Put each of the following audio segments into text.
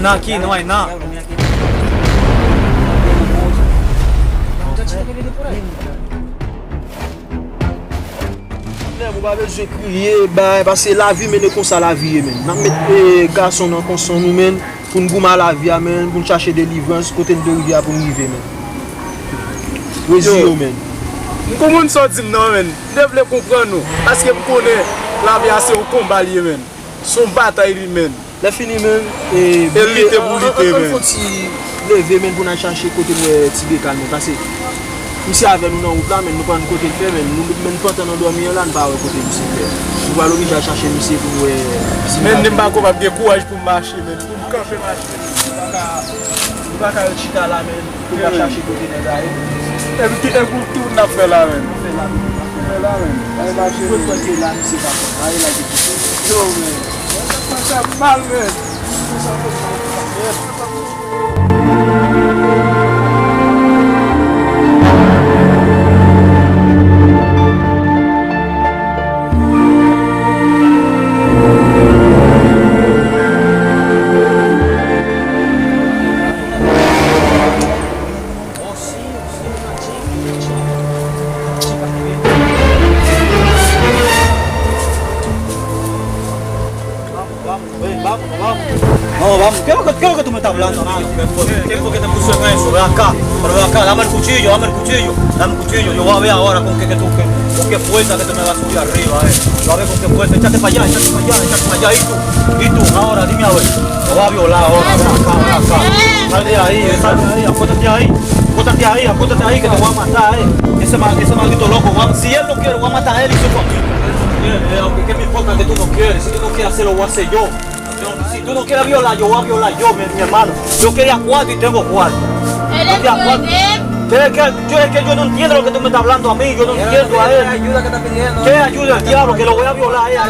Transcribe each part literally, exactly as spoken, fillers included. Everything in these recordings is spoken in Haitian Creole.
Nan ki, nan, nan. Nèg, ou pa bezwen kriye, bay, paske lavi, men, e konsa lavi ye, men. N ap met, eh, gason nan konson nou, men, pou n goumen a lavi a, men, pou n chache delivrans, kote n dwe rive a pou n rive, men. Rezi yo, men. M konprann sa w di m nan, men. M te vle konprann ou, paske m konnen lavi a se yon konba l ye, men. Se yon batay li, men. Lè fini, men, e, e lite pou lite, men. Ann fè yon ti leve, men, pou n al chache kote n wè Ti Bekan, men, paske misye avè nou nan wout la, men, nou pa konn kote l fè, men, nou, men, pantan nan dòmi an la, n pa wè kote misye fè. Nou pral oblije al chache misye pou n wè si n ka jwenn. Men, m pa konn, m ap gen kouraj pou m mache, men, pou m kanpe mache, men, m pa ka, m pa ka ret chita la, men. Pou n al chache kote nèg la ye. Epi ki, epi ki moun n ap fè la, men? N ap fè la, men. N ap fè la, men. N ap mache, men. Kote la, misye pa fè. Aye la, ki kite. Yo, men. Sa fè mal, men. Manman, vamos, ¿qué es lo que, qué es lo que tú me estás hablando, amigo? ¿Qué es lo que te puso en eso? Ven acá, pero ven acá, dame el cuchillo, dame el cuchillo, dame el cuchillo. Yo voy a ver ahora con qué que tú, que, con qué fuerza que tú me vas a subir arriba, eh. Yo voy a ver con qué fuerza, échate para allá, échate para allá, échate para allá, y tú, y tú, ahora dime a ver. Te voy a violar ahora, ven acá, ven acá. Sal de ahí, eh, sal de ahí, acuéstate ahí, acuéstate ahí, acuéstate ahí, que te voy a matar, eh. Ese ma-, ese maldito loco, va-, si él no quiere, voy a matar a él y su familia. Eh, eh, aunque, ¿qué me importa que tú no quieres? Si tú no quieres hacerlo, voy a hacer yo. Si tú no quieres violar, yo voy a violar yo, mi, mi hermano. Yo quería cuarto y tengo cuarto. Yo quería cuarto. Que, que, yo, es que yo no entiendo lo que tú me estás hablando a mí, yo no entiendo a él. ¿Qué ayuda el diablo? Que lo voy a violar a ella.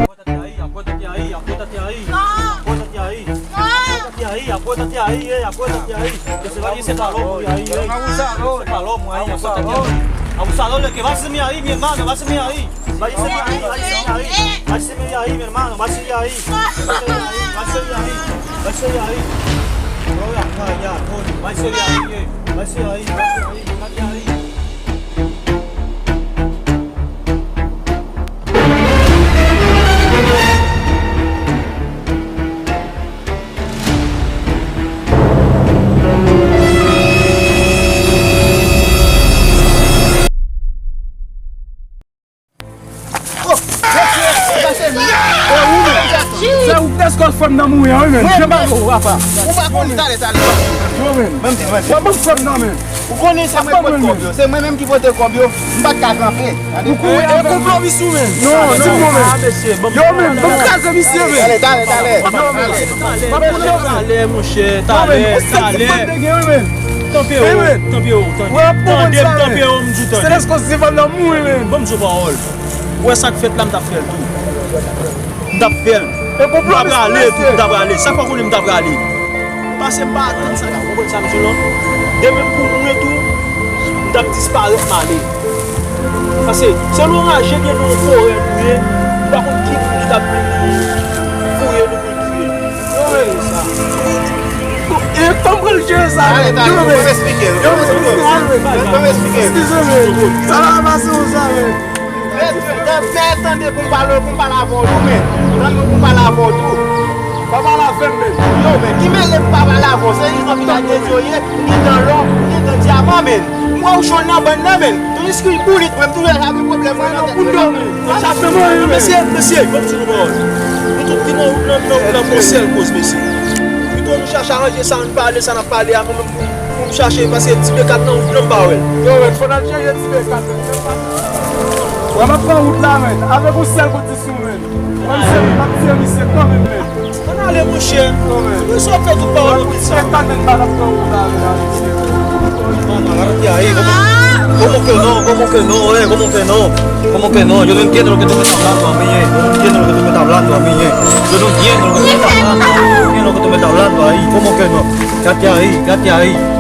Acuéstate ahí, acuéstate ahí, acuéstate ahí. No. Acuéstate ahí. No. Acuéstate ahí, acuéstate ahí, eh, acuéstate ahí. Que se vaya ese palomo de ahí, eh. Abusador. Ese palomo ahí, acuéstate ahí. Abusador, que va a ser mi ahí, mi hermano, va a ser mi ahí. Va a ser mi ahí, va a ser mi ahí. Va a ser mi ahí, mi hermano, va a ser mi ahí. Va a ser mi ahí, va a ser mi ahí. Va a ser mi ahí. No, ve acá, ya, coño. Va a ser mi ahí, eh. Va a ser mi ahí, va a ser mi ahí, va a ser mi ahí. Oh, Nan mouri an, wi, men. Mwen, mwen, papa. Ou pa konn li, talè, talè. Yo, men. Menm di, menm di. Wè, ban m frè m nan, men. Ou konnen se mwen ki pote kòb yo. Se mwen menm ki pote kòb yo. M pa t ka kanpe. Ou kouri avè konplo misye, men. Non, non, non, men. Yo, men, ban m kraze misye, men. Talè, talè, talè. Yo, men. Talè, monchè, talè, talè. Tanpye, tanpye, tanpye. Tande m, tanpye, m di w tande. Se lèskòz se fòm nan mouri, men. Ban m di w pawòl. Ou wè sa k fèt la, m t ap fè l tou. M t ap fè l. M t ap rale tou, m t ap rale. Sa fè w konnen m t ap rale. Pase m pa atann sa, w konprann sa m di w lan? Demen pou mwen tou, m t ap disparèt m ale. Pase se lè yon raje gen nan yon forè nou ye, nou pa konn ki moun ki t ap vin fouye nou pou l touye nou. Yo, men sa. E, fò m pran l jere sa, men. Yo, men. Fò m esplike. Yo, men. Fò m esplike. Eskize, men. Sa la pase w sa, men. Men, men, men, tande pou m pale, pou m pale avè w tou, men. Tande pou m pale avè w tou. Pa pale avè m, men. Yo, men, ki mele m pa pale avè w? Se jis nan village de Dieu ye, m gen dan lò, m gen dan dyaman, men. M wè w cho nan bann nan, men. Tandis ke boulit, mwen, m toujou ap gen pwoblèm, mwen, nan tèt mwen. Mesye, mesye, ban m di nou pawòl. Nou tout ki nan wout lan, nan wout lan, pou yon sèl koz, mesye. Pito nou chache aranje sa, ann pale, sa n ap pale a, nou menm pou, pou nou chache, pase ti bekat nan wout lan, m pa wè l. Yo, men, fò n al chèche ti bekat, men. Wè, m ap pran wout la, men. Avèk yon sèl kote sou, men. Mwen, m se, m ap tiye misye kanmenm, men. Ann ale, monchè. Yo, men. Pou sa w ap fè tout pawòl yo konsa. Mwen, m ap pran wout la, men. Kòman ke non, kòman ke non, eh, kòman ke non, kòman ke non, yo no entiendo lo que tú me estás hablando a mí, eh, yo no entiendo lo que tú me estás hablando a mí, eh, yo no entiendo lo que tú me estás hablando, yo no entiendo lo que tú me estás hablando ahí, cómo que no, quédate ahí, quédate ahí.